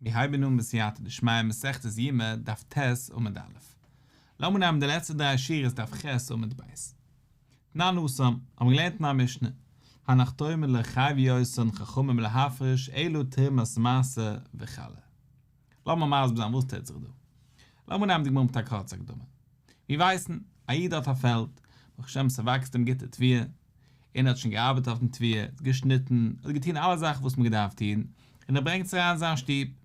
מיר הייבן אן בסייעתא דשמיא מסכת יומא דף ט' עמוד א'. לאמיר נעמען די לעצטע דריי שורות דף ח' עמוד ב'. תנן התם, האבן מיר געלערנט אין א משנה, הנחתום לא חייבו אותן חכמים להפריש אלא תרומת מעשר וחלה. לאמיר מסביר זיין וואס טוט זיך דא. לאמיר נעמען די גמרא מיט א קורצע הקדמה. מיר ווייסן, א איד האט א פעלד, ברוך השם ס'וואקסט אים גוטע תבואה, און ער האט שוין געארבעט אויפן תבואה, געשניטן, האט געטון אלע זאכן וואס מען געדארפט טון, און ער ברענגט עס אריין אין זיין שטוב.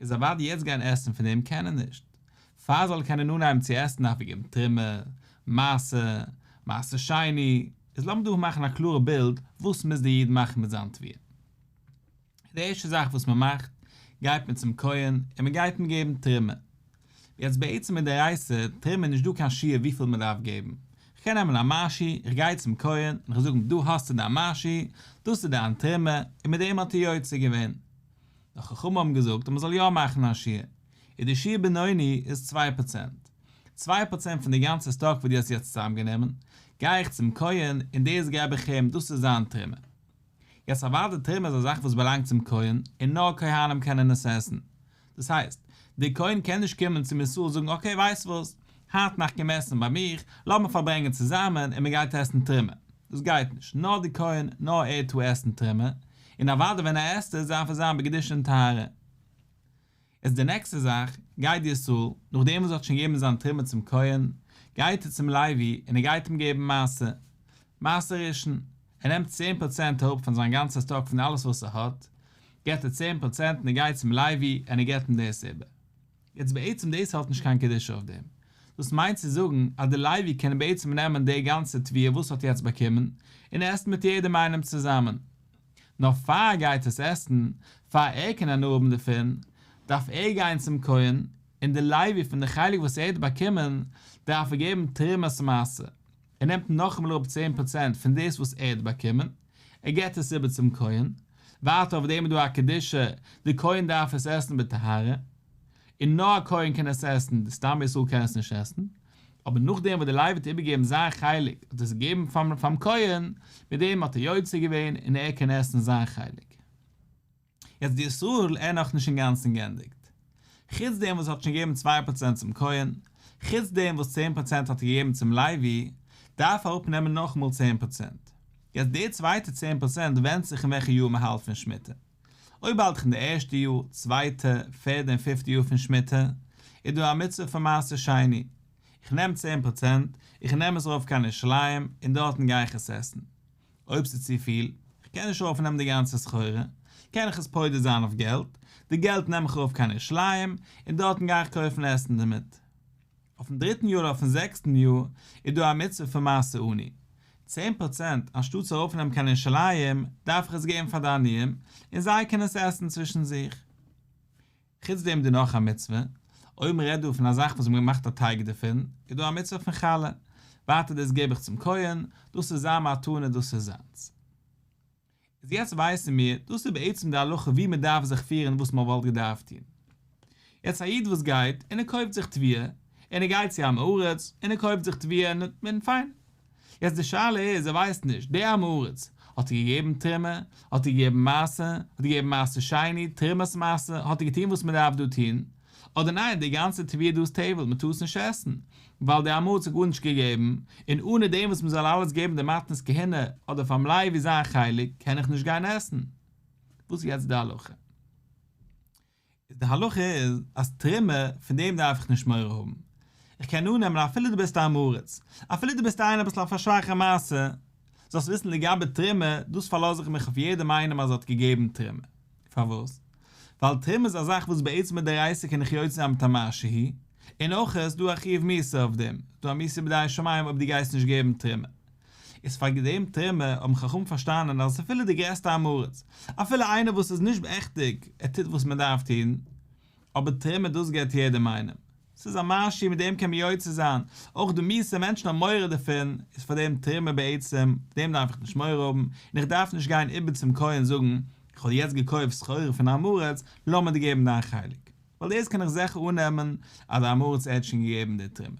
איז אוודאי יעצט גיין עסן פון דעם קען ער נישט. פאר ער זאל קענען אנהייבן צו עסן דארף ער געבן תרומה, מעשר, מעשר שני, איז לאמיר דא מאכן א קלארע בילד וואס מוז דער איד מאכן מיט זיין תבואה. די ערשטע זאך וואס מען מאכט, גייט מען צום כהן און מען גייט אים געבן תרומה. יעצט בעצם מדאורייתא תרומה איז נישט דא קיין שיעור וויפיל מען דארף געבן, איך קען נעמען א משהו, איך גיי צום כהן און איך זאג אים דא האסטו דיין משהו, דאס איז דיין תרומה, און מיט דעם האט ער יוצא געווען. נאר חכמים האבן געזאגט אז מען זאל יא מאכן א שיעור, און די שיעור בינוני איז 2%. 2% פון די גאנצע סטאק וואס דו האסט יעצט צוזאמגענומען, גיי איך צום כהן און דאס געב איך אים, דאס איז זיין תרומה. יעצט אוודאי תרומה איז א זאך וואס באלאנגט צום כהן און נאר כהנים קענען עס עסן. דאס הייסט, דער כהן קען נישט קומען צום ישראל זאגן okay ווייסט וואס, היינט נאכט קום עסן ביי מיך, לאמיר פארברענגען צוזאמען און מען גייט עסן תרומה. דאס גייט נישט, נאר דער כהן, נאר ער טאר עסן תרומה, און אוודאי ווען ער עסט עס דארף עס זיין בקדושה און טהרה. איז די נעקסטע זאך, גייט די ישראל, נאכדעם וואס ער האט שוין געגעבן זיין תרומה צום כהן, גייט ער צום לוי און ער גייט אים געבן מעשר, מעשר ראשון, ער נעמט 10% אראפ פון זיין גאנצע סטאק פון אלעס וואס ער האט, געבט ער 10% און ער גייט צום לוי און ער געבט אים דאס איבער. יעצט בעצם דאס האט נישט קיין קדושה אויף דעם. דאס מיינט צו זאגן אז די לוי קען בעצם נעמען די גאנצע תבואה וואס ער האט יעצט באקומען און עסן מיט יעדעם איינעם צוזאמען. נאר פאר ער גייט עס עסן, פאר ער קען הנאה האבן דערפון, דארף ער גיין צום כהן, און די לוי פון די חלק וואס ער האט באקומען, דארף ער געבן תרומת מעשר. ער נעמט נאכאמאל אראפ 10% פון דאס וואס ער האט באקומען, ער געבט עס איבער צום כהן, ווייטער אויף דעם איז דא א קדושה, די כהן דארף עס עסן בטהרה, און נאר א כהן קען עס עסן, די סתם ישראל קען עס נישט עסן, אבער נאכדעם וואס די לוי האט איבערגעגעבן זיין חלק, האט ער עס געגעבן פאר'ן כהן, מיט דעם האט ער יוצא געווען און ער קען עסן זיין חלק. יעצט די ישראל ער נאך נישט אינגאנצן גענדיגט. חוץ דעם וואס ער האט שוין געגעבן 2% צום כהן, חוץ דעם וואס 10% האט ער געגעבן צום לוי, דארף ער אראפנעמען נאכאמאל 10%. יעצט די צווייטע 10% ווענדט זיך אין וועלכע יאר מען האלט פון שמיטה. אויב האלט איך אין די ערשטע יאר, צווייטע, פערדע און פיפטע יאר פון שמיטה, איז דא א מצוה פון מעשר שני. איך נעם 10%, איך נעם עס ארויף קיין ירושלים, און דארטן גיי איך עס עסן. אויב ס'איז צופיל, איך קען נישט ארויפנעמען די גאנצע סחורה, קען איך עס פודה זיין אויף געלט, די געלט נעם איך ארויף קיין ירושלים, און דארטן גיי איך קויפן עסן דערמיט. אויפן דריטן יאר אדער אויפן זעקסטן יאר איז דא א מצוה פון מעשר עני. 10% אנשטאט צו ארויפנעמען קיין ירושלים, דארף איך עס געבן פאר די עניים, און זיי קענען עס עסן צווישן זיך. חוץ דעם איז דא נאך א מצוה, אויב מען רעדט דא פון א זאך וואס מען מאכט א טייג דערפון, איז דא א מצוה פון חלה. ווייטער דאס געב איך צום כהן, דאס איז זיין מתנה, דאס איז זיינס. איז יעצט ווייסן מיר, דאס איז בעצם די הלכה ווי מען דארף זיך פירן וואס מען וואלט געדארפט טון. יעצט א איד וואס גייט און ער קויפט זיך תבואה, און ער גייט צו עם הארץ און ער קויפט זיך תבואה און פיין. יעצט די שאלה איז, ער ווייסט נישט, דער עם הארץ, האט ער געגעבן תרומה, האט ער געגעבן מעשר, האט ער געגעבן מעשר שני, תרומת מעשר, האט ער געטון וואס מען דארף דא טון, אדער ניין, די גאנצע תבואה דא איז טבל, מען טאר עס נישט עסן, ווייל דער עם הארץ האט גארנישט געגעבן, און אנע דעם וואס מען זאל אלעס געבן די מתנות כהונה, אדער פאר'ן לוי זיין חלק, קען איך נישט גיין עסן. וואס איז יעצט די הלכה? איז די הלכה איז אז תרומה, פון דעם דארף איך נישט מורא האבן. איך קען אננעמען אפילו דו ביסט א עם הארץ, אפילו דו ביסט איינער אביסל אויף א שוואכע מעשה, זאלסט וויסן לגבי תרומה, דאס פארלאז איך מיך אויף יעדעם איינעם אז ער האט געגעבן תרומה. פארוואס? ווייל תרומה איז א זאך וואס בעצם מדאורייתא קען איך יוצא זיין מיט א משהו, און אויך איז דא א חיוב מיתה אויף דעם, איז דא א מיתה בידי שמים אויב דו גייסט נישט געבן תרומה. איז פאר דעם תרומה האבן חכמים פארשטאנען אז אפילו די גרעסטע עם הארץ, אפילו איינער וואס איז נישט עכטיג, ער טוט וואס מען דארף טון, אבער תרומה דאס געבט יעדעם איינעם. ס'איז א משהו מיט דעם קען מען יוצא זיין, אויך די מיאוסע מענטשן האבן מורא דערפון, איז פאר דעם תרומה בעצם, דעם דארף איך נישט מורא האבן, און איך דארף נישט גיין איבער צום כהן זאגן, איך האב יעצט געקויפט סחורה פון עם הארץ, לאמיר דיר געבן דיין חלק. ווייל דאס קען איך זיכער אננעמען אז דער עם הארץ ער האט שוין געגעבן די תרומה.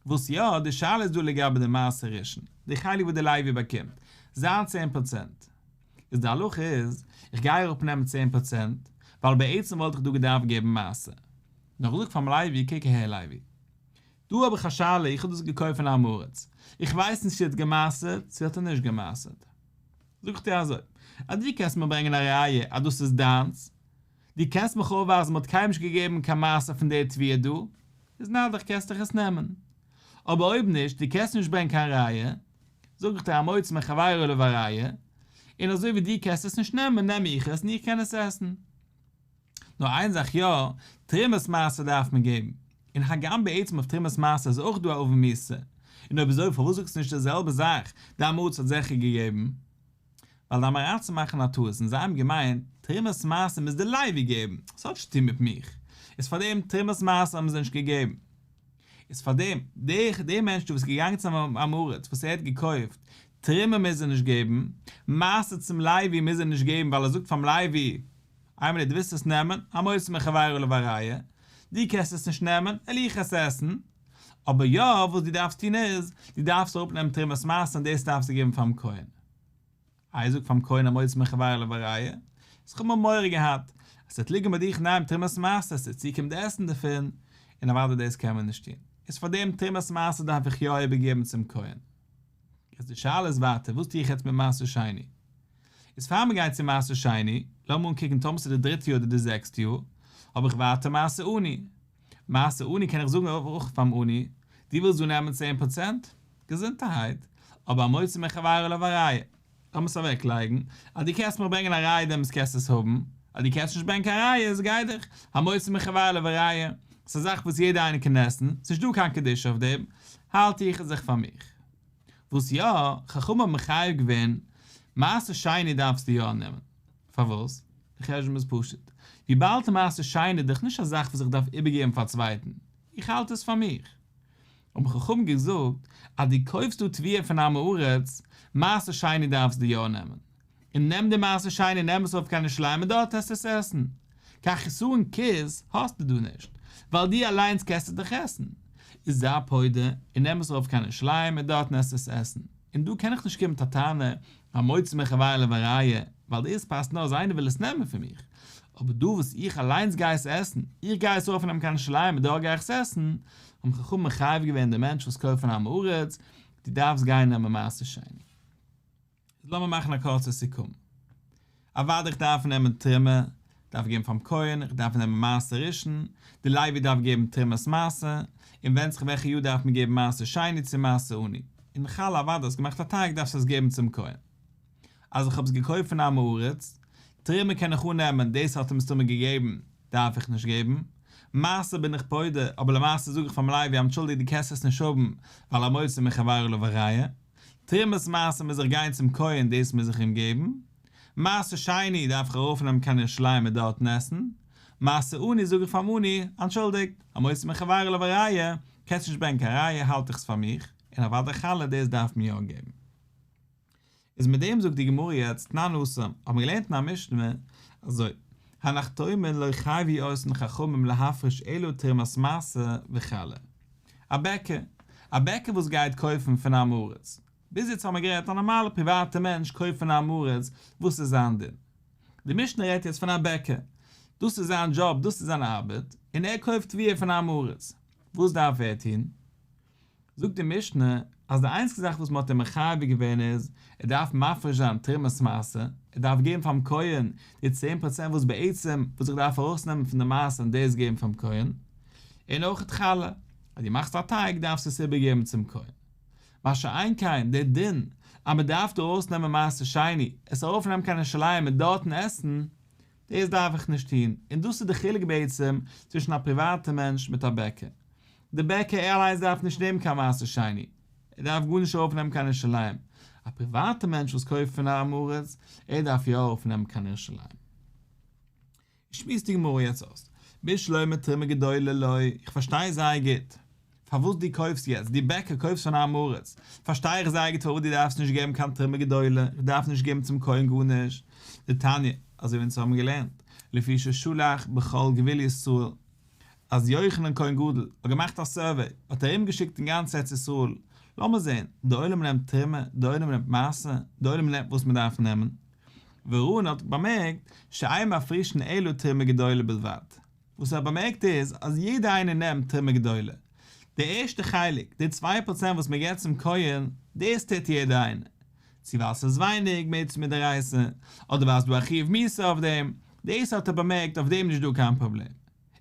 וואס יא, די שאלה איז דא לגבי די מעשר ראשון, די חלק וואס די לוי באקומט, זיין 10%. איז די הלכה איז, איך גיי אראפ נעמען 10%, ווייל בעצם וואלט איך דא געדארפט געבן מעשר. נאר איך זאג פאר'ן לוי, קוק אהער לוי, דא האב איך א שאלה, איך האב דאס געקויפט פון א עם הארץ, איך ווייס נישט צו ער האט גע'מעשר'ט צו האט ער נישט גע'מעשר'ט. זאג איך דיר אזוי, אז דו קענסט מיר ברענגען א ראיה אז דאס איז דיינס, דו קענסט מיך אויפווייזן מ'האט קיינעם נישט געגעבן קיין מעשר פון די תבואה דא, איז נאדעך קענסט דיך עס נעמען. אבער אויב נישט, דו קענסט נישט ברענגען קיין ראיה, זאג איך דיר המוציא מחבירו עליו הראיה, און אזוי ווי דו קענסט עס נישט נעמען נעם איך עס און איך קען עס עסן. נאר איין זאך יא, תרומת מעשר דארף מען געבן. און הגם בעצם אויף תרומת מעשר איז אויך דא א עוון מיתה, און אויב אזוי פארוואס זאגסטו נישט די זעלבע זאך, די עם הארץ האט זיכער געגעבן? ווייל די עם הארצים מאכן א טעות און זיי האבן געמיינט תרומת מעשר מוז די לוי געבן, ס'האט נישט צוטון מיט מיך, איז פארדעם תרומת מעשר האבן זיי נישט געגעבן. איז פארדעם דער דער מענטש דא וואס איז געגאנגען צום עם הארץ וואס ער האט געקויפט תרומה מוז ער נישט געבן, מעשר צום לוי מוז ער נישט געבן ווייל ער זאגט פאר'ן לוי, איין מינוט דו ווילסט עס נעמען, המוציא מחבירו עליו הראיה, דו קענסט עס נישט נעמען, וועל איך עס עסן, אבער יא וואס דו דארפסט טון איז, דו דארפסט אראפ נעמען תרומת מעשר און דאס דארפסטו געבן פאר'ן כהן. איי זאג פאר'ן כהן המוציא מחבירו עליו הראיה, איז כ'האב מיר מורא געהאט אז ס'וועט ליגן ביי דיך אינדערהיים תרומת מעשר עס וועט צוקומען די עסן דערפון, און אוודאי דאס קען מען נישט טון, איז פאר דעם תרומת מעשר דארף איך יא איבערגעבן צום כהן. יעצט די שאלה איז ווייטער וואס טו איך יעצט מיט מעשר שני? איז פאר מ'גייט צו מעשר שני, לאמיר אנקוקן טאמער ס'איז די דריטע יאר אדער די זעקסטע יאר, האב איך ווייטער מעשר עני. מעשר עני קען איך זאגן אויך פאר'ן עני, דו ווילסט דא נעמען 10%? געזונטערהייט, אבער המוציא מחבירו עליו הראיה, לאמיר עס אוועק לייגן, אז דו קענסט מיך ברענגען א ראיה דעמאלטס קענסטו עס האבן, אז דו קענסט נישט ברענגען קיין ראיה איז גיי דיך, המוציא מחבירו עליו הראיה, ס'איז א זאך וואס יעדער איינער קען עסן, ס'נישט דא קיין קדושה אויף דעם, האלט איך עס זיך פאר מיך. וואס יא, חכמים האבן מחייב געווען, מעשר שני דארפסטו יא נעמען. פארוואס? די חשבון איז פשוט. וויבאלד מעשר שני איז דאך נישט א זאך וואס איך דארף איבערגעבן פאר א צווייטן, איך האלט עס פאר מיך. האבן חכמים געזאגט, אז דו קויפסט דא תבואה פון עם הארץ, מעשר שני דארפסטו יא נעמען. און נעם די מעשר שני נעם עס ארויף קיין ירושלים און דארט וועסטו עס עסן. קיין חסרון כיס האסטו דא נישט, ווייל דו אליינס קענסט עס דאך עסן. איז זיי פודה און נעם עס ארויף קיין ירושלים און דארטן וועסטו עס עסן. און דא קען איך נישט קומען מיט א טענה המוציא מחבירו עליו הראיה, ווייל דאס פאסט נאר אז איינער וויל עס נעמען פון מיך. אבער דא וואס איך אליינס גיי עס עסן, איך גיי עס ארויפנעמען קיין ירושלים און דארט גיי איך עס עסן, האבן חכמים מחייב געווען דעם מענטש וואס קויפט פון עם הארץ, דו דארפסט גיין נעמען מעשר שני. איז לאמיר מאכן א קורצע סיכום. אוודאי איך דארף נעמען תרומה, דארף געבן פאר'ן כהן, איך דארף נעמען מעשר ראשון, די לוי דארף געבן תרומת מעשר, און ווענדט זיך וועלכע יאר דארף מען געבן מעשר שני צו מעשר עני. און חלה אוודאי האסט געמאכט א טייג דארפסטו עס געבן צום כהן. אז איך האב עס געקויפט פון עם הארץ, תרומה קען איך אננעמען, דאס האט ער מסתמא געגעבן, דארף איך נישט געבן. מעשר בין איך פודה, אבער למעשה זאג איך פאר'ן לוי אנטשולדיגט דו קענסט עס נישט האבן, ווייל המוציא מחבירו עליו הראיה. תרומת מעשר מוז איך גיין צום כהן דאס מוז איך אים געבן, מעשר שני דארף איך ארויפנעמען קיין ירושלים און דארטן עסן, מעשר עני זאג איך פארן עני, אנטשולדיגט, המוציא מחבירו עליו הראיה, קענסט נישט ברענגען קיין ראיה האלט איך עס פאר מיך, און אוודאי חלה דאס דארף מען יא געבן. איז מיט דעם זאגט די גמרא יעצט תנן התם, האבן מיר געלערנט אין א משנה אזוי, הנחתומין לא חייבו אותן חכמים להפריש אלא תרומת מעשר וחלה. א בעקער, א בעקער וואס גייט קויפן פון עם הארץ, ביז יעצט האבן מיר גערעדט א נארמאלע פריוואטע מענטש קויפט פון עם הארץ, וואס איז זיין דין? די משנה רעדט יעצט פון א בעקער, דאס איז זיין דזשאב, דאס איז זיין ארבעט, און ער קויפט תבואה פון עם הארץ, וואס דארף ער טון? זאגט די משנה אז די איינציגסטע זאך וואס מען האט אים מחייב געווען איז, ער דארף מפריש זיין תרומת מעשר, ער דארף געבן פאר'ן כהן די 10% וואס בעצם וואס איך דארף ארויסנעמען פון די מעשר און דאס געבן פאר'ן כהן, און אויך חלה, אז דו מאכסט א טייג דארפסטו עס איבערגעבן צום כהן. מה שאין כן דער דין אז מען דארף דא ארויסנעמען מעשר שני, עס ארויפנעמען קיין ירושלים און דארטן עסן, דאס דארף איך נישט טון, און דאס איז די חילוק בעצם צווישן א פריוואטע מענטש מיט א בעקער. די בעקער ער אליינס דארף נישט נעמען קיין מעשר שני, ער דארף גארנישט ארויפנעמען קיין ירושלים, א פריוואטע מענטש וואס קויפט פון א עם הארץ, ער דארף יא ארויפנעמען קיין ירושלים. שמועסט די גמרא יעצט אויס, בשלמא תרומה גדולה לא, איך פארשטיי זייער גוט פארוואס דו קויפסט יעצט, דו בעקער קויפסט פון א עם הארץ, פארשטיי איך זייער גוט פארוואס דו דארפסט נישט געבן קיין תרומה גדולה, איך דארף נישט געבן צום כהן גארנישט, דתניא, אזוי ווי אונז האבן געלערנט, לפי ששלח בכל גבול ישראל, אז יוחנן כהן גדול האט געמאכט א סורוועי, האט ארום געשיקט אין גאנץ ארץ ישראל, לאמיר זען, די עולם נעמט תרומה, די עולם נעמט מעשר, די עולם נעמט וואס מען דארף נעמען. וראה און האט באמערקט, שאין מפרישין אלא תרומה גדולה בלבד. וואס ער האט באמערקט איז, אז יעדער איינער נעמט תרומה גדולה. די ערשטע חלק, די 2% וואס מען געבט צום כהן, דאס טוט יעדער איינער. צו ווייל ס'איז ווייניג מצוה מדאורייתא, אדער ווייל ס'איז דא א חיוב מיתה אויף דעם, דאס האט ער באמערקט, אויף דעם איז נישט דא קיין פראבלעם.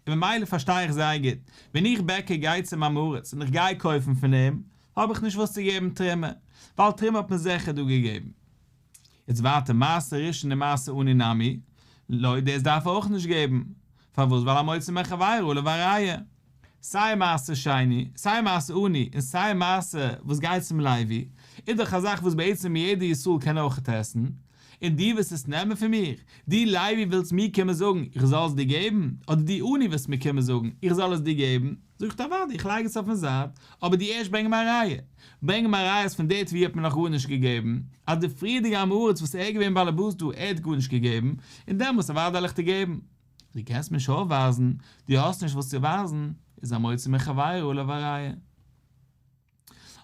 און ממילא פארשטיי איך זייער גוט, ווען איך בעקער גיי צום עם הארץ און איך גיי קויפן פון אים, האב איך נישט וואס צו געבן תרומה, ווייל תרומה האט מען זיכער דא געגעבן. יעצט ווייטער מעשר ראשון און מעשר עני נמי, לא דאס דארף ער אויך נישט געבן, פארוואס ווייל המוציא מחבירו עליו הראיה, סיי מעשר שני, סיי מעשר עני און סיי מעשר וואס גייט צום לוי, איז דאך א זאך וואס בעצם יעדער ישראל קען אויכעט עסן, און דו וועסט עס נעמען פון מיר, דו לוי ווילסט מיר קומען זאגן איך זאל עס דיר געבן, אדער דו עני וועסט מיר קומען זאגן איך זאל עס דיר געבן, זאג איך אוודאי איך לייג עס אויפן זייט, אבער דו ערשט ברענג מיר א ראיה, ברענג מיר א ראיה אז פון די תבואה האט מען נאך גארנישט געגעבן, אז די פריערדיגע עם הארץ וואס ער איז געווען באלעבאס דא ער האט גארנישט געגעבן, און דעמאלס אוודאי וועל איך דיר געבן. דו קענסט מיר נישט אויפווייזן, דו האסט נישט וואס צו ווייזן, איז המוציא מחבירו עליו הראיה.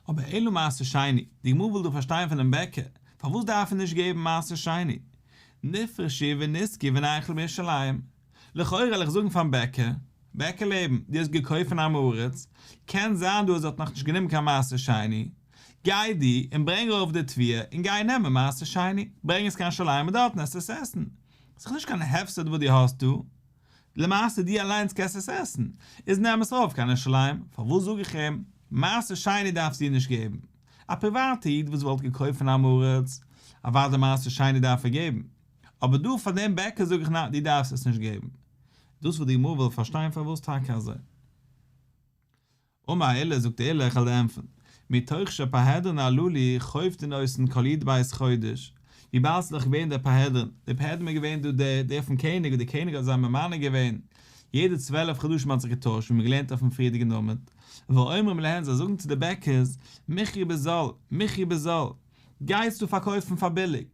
אבער אלא מעשר שני, די גמרא וויל דא פארשטיין פונעם בעקער, פארוואס דארף ער נישט געבן מעשר שני? נפרשו ונזכו ונאכל בירושלים. לכאורה וועל איך זאגן פארן בעקער, בעקער לעבן, דו האסט געקויפט פון עם הארץ, קען זיין דא אז ער האט נאכנישט גענומען קיין מעשר שני, גיי דו און ברענג ארויף די תבואה און גיי נעמען מעשר שני, ברענג עס קיין ירושלים און דארטן עסט עס עסן. ס'איז נישט קיין הפסד וואס דו האסט דא. למעשה דו אליינס קענסט עס עסן, איז נעם עס ארויף קיין ירושלים, פארוואס זאג איך אים, מעשר שני דארפסטו נישט געבן? א פריוואטע איד וואס וואלט געקויפט פון עם הארץ, אוודאי מעשר שני דארף ער געבן, אבער דא פאר דעם בעקער זאג איך ניין דו דארפסט עס נישט געבן. דאס וואס די גמרא וויל פארשטיין פארוואס טאקע אזוי. אמר עולא, זאגט עולא, איך וועל דיר ענטפערן, מתוך שפרהדרין הללו חובטין אותן כל י"ב חודש, וויבאלד ס'איז דאך געווען דער פרהדרין, דער פרהדרין איז געווען דא דער דער פון קעניג און דער קעניג האט זיי ממנה געווען, יעדע 12 חדשים האט זיך געטוישט ווי מ'האט געלערנט אויפן פריערדיגן עמוד, ואומרים להן זיי זאגן צו די בעקערס, מכרו בזול, מכרו בזול, גייסטו פארקויפן פאר ביליג,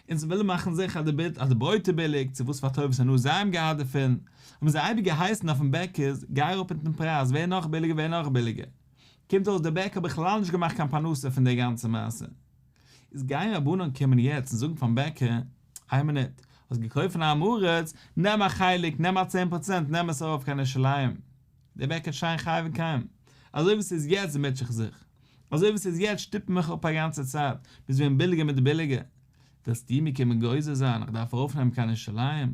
אונז ווילן מאכן זיכער אז די אז די ברויט איז ביליג, צו וואס פאר טובת הנאה זיי האבן געהאט דערפון, האבן זיי אייביג געהייסן אויפן בעקערס, גיי אראפ מיטן פרייז, ווער נאך ביליגער ווער נאך ביליגער. קומט אויס דער בעקער האט בכלל נישט געמאכט קיין פרנסה פון די גאנצע מעשה. איז גייען רבנן קומען יעצט און זאגן פארן בעקער, איין מינוט, האסט געקויפט פון א עם הארץ, נעם א חלק, נעם א 10%, נעם עס ארויף קיין ירושלים. דער בעקער וועט שרייען חי וקיים, אזוי ווי ס'איז יעצט מוטש איך זיך. אזוי ווי ס'איז יעצט שטופן מיך אפ א גאנצע צייט, ביז ווערן ביליגער מיט ביליגער. ווילסטו מיר קומען גוזר זיין איך דארף ארויפנעמען קיין ירושלים?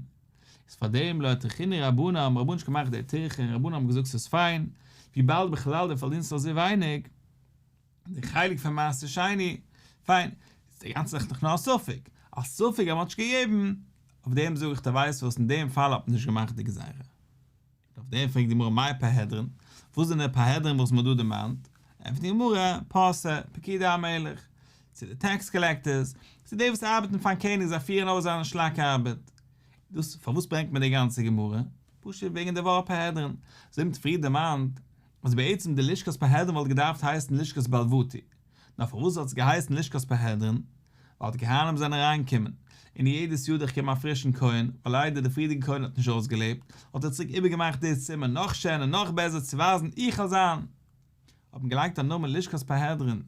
איז פארדעם לא הטריחוהו רבנן, האבן רבנן נישט געמאכט די טירחה און רבנן האבן געזאגט ס'איז פיין, וויבאלד בכלל דו פארדינסט אזוי ווייניג, די חלק פון מעשר שני, פיין, איז די גאנצע זאך דאך נאר א ספק, א ספק אז מ'האט נישט געגעבן, אויף דעם זאג איך דו ווייסט וואס אין דעם פאל האט מען נישט געמאכט די גזירה. און אויף דעם פרעגט די גמרא מאי פרהדרין, וואס זענען די פרהדרין וואס מ'האט דא דערמאנט? ענטפערט די גמרא, פרסי, פקידי המלך, צו די טעקס קאלעקטערס, צו די וואס ארבעטן פארן קעניג זיי פירן אויס זיינע שלאק ארבעט. דאס פארוואס ברענגט מען די גאנצע גמרא? פשוט וועגן די ווארט פרהדרין. אזוי ווי מ'האט פריער דערמאנט אז בעצם די לשכת פרהדרין וואלט געדארפט הייסן לשכת בלבטי, נאר פארוואס האט עס געהייסן לשכת פרהדרין? ווייל די כהנים זענען אריינגעקומען, און יעדעס יאר דאך געקומען א פרישן כהן, ווייל ליידער די פריערדיגע כהן האט נישט אויסגעלעבט, האט ער צוריק איבערגעמאכט די צימער נאך שענער נאך בעסער צו ווייזן איך וועל זיין. האט מען געלייגט א נאמען לשכת פרהדרין,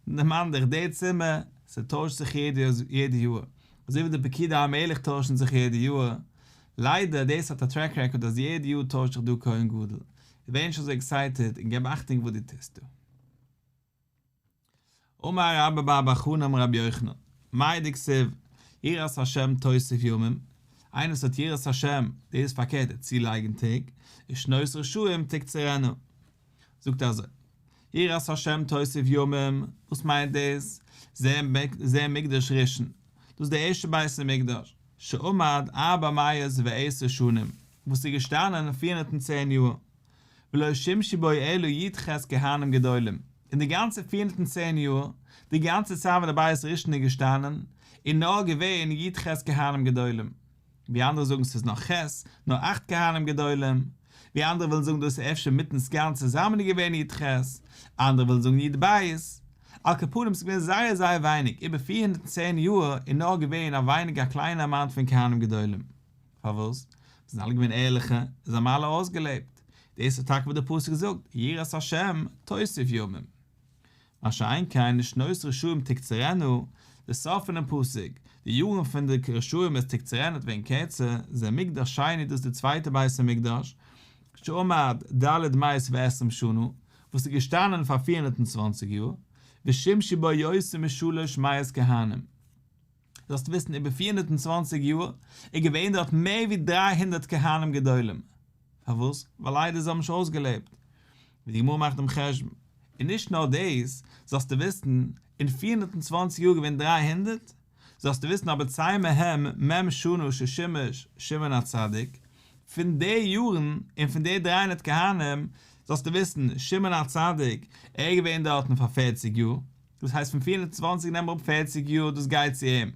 דערמאן דיך די צימער, ס'טוישט זיך יעדע יאר, אזוי ווי די פקידי המלך טוישן זיך יעדע יאר, ליידער דאס האט א track record אז יעדע יאר טוישט זיך דא כהן גדול, ווער נישט אזוי excited און געב אכטונג וואס דו טוסט דא. אמר רבה בר בר חנה אמר רבי יוחנן, מאי דכתיב, יראת השם תוסיף ימים, איינער וואס האט יראת השם, דאס איז פארקערט ער צולייגן טעג, ושנות רשעים תקצרנה. זאגט ער אזוי, יראת השם תוסיף ימים, וואס מיינט דאס? זה מקדש ראשון, דאס איז דער ערשטער בית המקדש, שעמד ארבע מאות ועשר שנים, וואס איז געשטאנען 410 יאר, ולא שימשו בו אלא י"ח כהנים גדולים, אין די גאנצע 410 יאר, די גאנצע צייט ווען די בית ראשון איז געשטאנען, איז נאר געווען י"ח כהנים גדולים. ווי אנדערע זאגן ס'איז נאר ח', נאר אכט כהנים גדולים, ווי אנדערע ווילן זאגן דאס איז אפשר מיטן סגן צוזאמען איז געווען י"ח, אנדערע ווילן זאגן י"ב, על כל פנים ס'איז געווען זייער זייער ווייניג, איבער 410 יאר איז נאר געווען א ווייניג א קליינע amount פון כהנים גדולים. פארוואס? זיי זענען אלע געווען ערליכע, און זיי האבן אלע אויסגעלעבט. דאס איז טאקע וואס דער פסוק זאגט, יראת השם תוסיף ימים. מה שאין כן ושנות רשעים תקצרנה, די סוף פונעם פסוק, די יארן פון די רשעים איז תקצרנה וועט ווערן קערצער, זה מקדש שני דאס איז די צווייטע בית המקדש, שעמד ד' מאות ועשרים שנה, וואס איז געשטאנען פאר 420 יאר, ושימשו בו יותר משלש מאות כהנים. זאלסט וויסן איבער 420 יאר איז געווען דארט מער ווי 300 כהנים גדולים. פארוואס? ווייל ליידער זיי האבן נישט אויסגעלעבט. ווי די גמרא מאכט דעם חשבון. און נישט נאר דאס, זאלסטו וויסן, אין 420 יאר געווען 300, זאלסטו וויסן אבער צא מהם מ' שנה ששימש שמעון הצדיק, פון די יארן און פון די 300 כהנים, זאלסטו וויסן, שמעון הצדיק, ער איז געווען דארטן פאר 40 יאר, דאס הייסט פון 420 נעם אראפ 40 יאר, דאס גייט צו אים,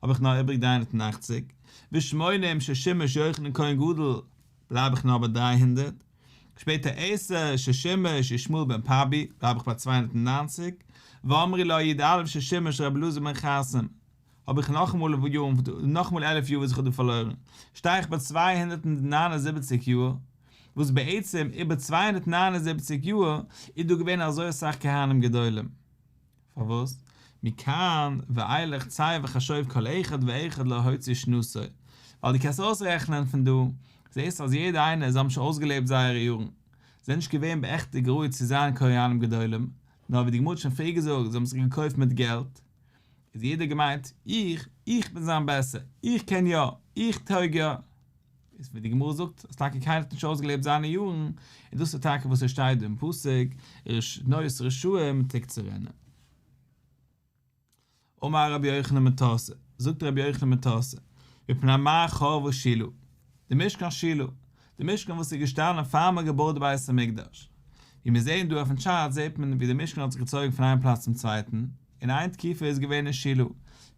האב איך נאר איבריג 380, ושמונים ששימש יוחנן כהן גדול, בלייב איך נאר ביי 300, שפעטער עשר ששימש ישמעאל בן פאבי, בלייב איך ביי 290, ואמרי לה י"א ששימש רבי אלעזר בן חרסום, האב איך נאכאמאל יארן, נאכאמאל 11 יאר וואס איך האב דא פארלוירן, שטיי איך ביי 279 יאר, וואס בעצם איבער 279 יאר איז דא געווען אזוי אסאך כהנים גדולים. פארוואס? מכאן ואילך צא וחשוב כל אחד ואחד להוציא שנתו. ווייל דו קענסט אויסרעכענען פון דא, זעסט אז יעדער איינער, זיי האבן שוין אויסגעלעבט זייערע יארן. זיי זענען נישט געווען בארעכטיגט ראוי צו זיין כהנים גדולים, נאר ווי די גמרא האט שוין פריער געזאגט, זיי האבן זיך געקויפט מיט געלט. איז יעדער געמיינט, איך, איך בין זיין בעסער, איך קען יא, איך טויג יא. איז ווי די גמרא זאגט, אז טאקע קיינער האט נישט אויסגעלעבט זיינע יארן, און דאס איז טאקע וואס עס שטייט דא אין פסוק, שנות רשעים תקצרנה. אמר רבי יוחנן בן תורתא, זאגט רבי יוחנן בן תורתא, מפני מה חרבה שילה, די משכן שילה, די משכן וואס איז געשטאנען פאר מען האט געבויט די בית המקדש. ווי מיר זעען דא אויפן טשארט זעט מען ווי די משכן האט זיך געצויגן פון איין פלאץ צום צווייטן, און איין תקופה איז געווען אין שילה,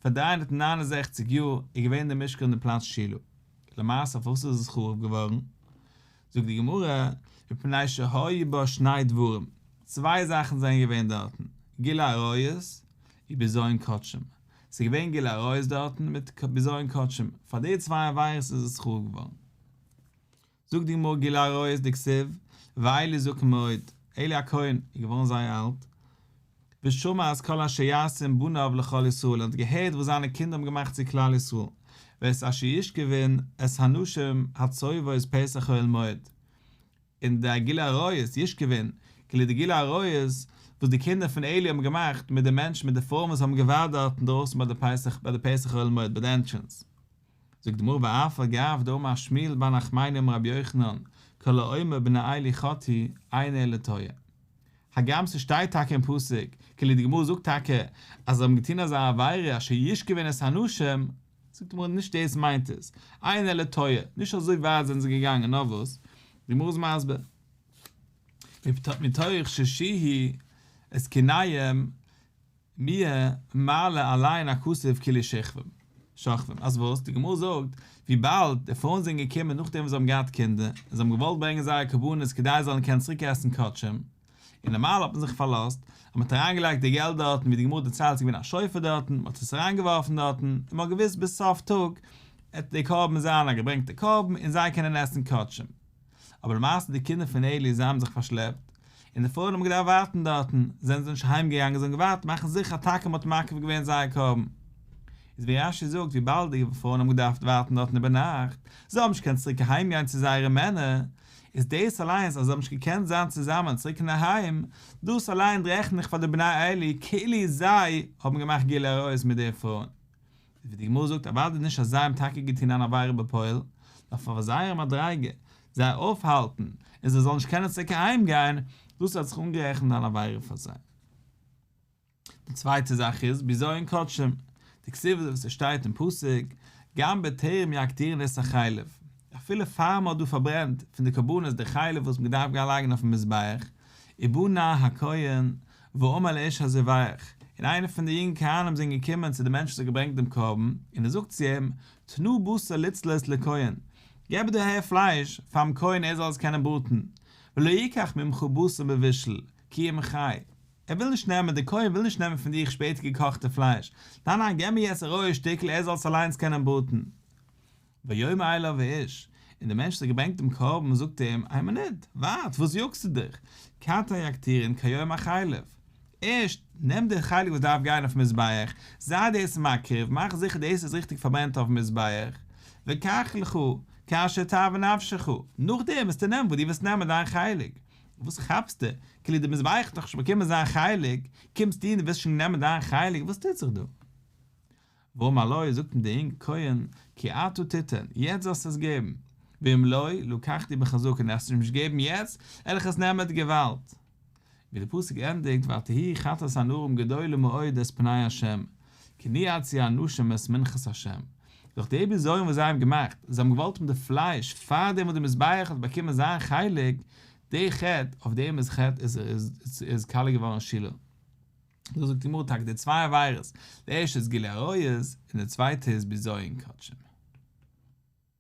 פאר 369 יאר איז געווען די משכן אין די פלאץ שילה. למעשה פארוואס איז עס חרוב געווארן? זאגט די גמרא, מפני שהיו בה שני דברים, צוויי זאכן זענען געווען דארטן, גילוי עריות ובזיון קדשים, ס'איז געווען גילוי עריות דארטן מיט בזיון קדשים, פאר די צוויי עבירות איז עס חרוב געווארן. זאגט די גמרא גילוי עריות דכתיב, ואלי זקן מאוד, עלי הכהן איז געווארן זייער אלט, ושמע את כל אשר יעשון בניו לכל ישראל, ער האט געהערט וואס זיינע קינדער האבן געמאכט צו כלל ישראל, ואת אשר ישכבון את הנשים הצובאות פתח אוהל מועד, און די גילוי עריות, ישכבון, כאילו די גילוי עריות וואס די קינדער פון עלי האבן געמאכט מיט די מענטשן, מיט די פרויען וואס האבן געווארט דארט אינדרויסן ביי די פתח, ביי די פתח אוהל מועד, ביי די ענטרענס. זאגט די גמרא ואף על גב דאמר שמואל בר נחמני אמר רבי יוחנן כל האומר בני עלי חטאו אינו אלא טועה. הגם ס'שטייט טאקע אין פסוק, כאילו די גמרא זאגט טאקע אז זיי האבן געטון אזא עבירה אשר ישכבון את הנשים, זאגט די גמרא נישט דאס מיינט עס, אינו אלא טועה, נישט אזוי ווייט זענען זיי געגאנגען, נאר וואס? די גמרא איז מסביר, מתוך ששיהו את קיניהם מיהא מעלה עליהן הכתוב כאילו שכבום, שוכבים, אז וואס? די גמרא זאגט, וויבאלד די פרויען זענען געקומען נאכדעם וואס זיי האבן געהאט קינדער, און זיי האבן געוואלט ברענגען זייערע קרבנות כדי זיי זאלן קענען צוריק עסן קדשים, און נארמאל האט מען זיך פארלאזט אז מען האט אריינגעלייגט די געלט דארטן, ווי די גמרא דערציילט ס'איז געווען א שופר דארטן, מען האט עס אריינגעווארפן דארטן, און מען האט געוואוסט ביז סוף טאג עט די קרבן זיין א געברענגטע קרבן און זיי קענען עסן קדשים. אבער למעשה די קינדער פון עלי זיי האבן זיך פארשלעפט, און די פרויען האבן געדארפט ווארטן דארטן, זענען זיי נישט אהיים געגאנגען זיי האבן געווארט מאכן זיכער אז טאקע מען האט מקריב געווען זייער קרבן. איז ווי רש"י זאגט וויבאלד די פרויען האבן געדארפט ווארטן דארטן איבער נאכט, זיי האבן נישט געקענט צוריק אהיים גיין צו זייערע מענער, איז דאס אליינס אז זיי האבן נישט געקענט זיין צוזאמען צוריק אינדערהיים, דאס אליין רעכן איך פאר די בני עלי כאילו זיי האבן געמאכט גילוי עריות מיט די פרויען. ווי די גמרא זאגט אוודאי נישט אז זיי האבן טאקע געטון אן עבירה בפועל, נאר פאר זייער מדריגה, זייער אויפהאלטן, און זיי זאלן נישט קענען צוריק אהיים גיין, דאס האט זיך אנגערעכנט אן עבירה פאר זיי. די צווייטע זאך איז בזיון קדשים, דכתיב וואס עס שטייט אין פסוק, גם בטרם יקטירון את החלב, אפילו פאר מען האט דא פארברענט פון די קרבנות די חלב וואס מען געדארפט גיין לייגן אויפן מזבח, ובא נער הכהן ואמר לאיש הזובח, און איינער פון די יונגע כהנים זענען געקומען צו די מענטש וואס האט געברענגט דעם קרבן, און ער זאגט צו אים, תנה בשר לצלות לכהן, געב דא אהער פלייש פאר'ן כהן ער זאל עס קענען בראטן, ולא יקח ממך בשר מבושל, כי אם חי. ער וויל נישט נעמען, דער כהן וויל נישט נעמען פון דיך שפעטער געקאכטע פלייש, ניין ניין, געב מיר יעצט א רויע שטיקל ער זאל עס אליינס קענען בראטן. ויאמר אליו האיש, און דער מענטש וואס האט געברענגט דעם קרבן זאגט אים, איין מינוט, ווארט, וואס יאגסטו דיך? כתר יקטירון כיום החלב. ערשט נעם די חלק וואס דארף גיין אויפן מזבח, זיי דאס מקריב, מאך זיכער דאס איז ריכטיג פארברענט אויפן מזבח, וקח לך כאשר תאוה נפשך, נאכדעם וועסטו נעמען וואס דו ווילסט נעמען דיין חלק. וואס כאפסטו? כאילו די מזבח האט נאכנישט באקומען זיין חלק, קומסטו און דו ווילסט שוין נעמען דיין חלק, וואס טוט זיך דא? ואמר לו, זאגט אים דער יונגער כהן, כי עתה תתן, יעצט זאלסטו עס געבן, ואם לא, לקחתי בחזקה, און וועסט נישט געבן יעצט, וועל איך עס נעמען מיט געוואלד. ווי דער פסוק ענדיגט, ותהי חטאת הנערים גדולה מאוד את פני ה', כי נאצו האנשים את מנחת ה'. דורך די בזיון וואס זיי האבן געמאכט, זיי האבן געוואלט האבן די פלייש פאר דעם וואס די מזבח האט באקומען זיין חלק, די חטא, אויף דעם איז חטא איז קאליע געווארן שילה. דא זאגט די גמרא טאקע די צוויי עבירות, די ערשטע איז גילוי עריות, און די צווייטע איז בזיון קדשים.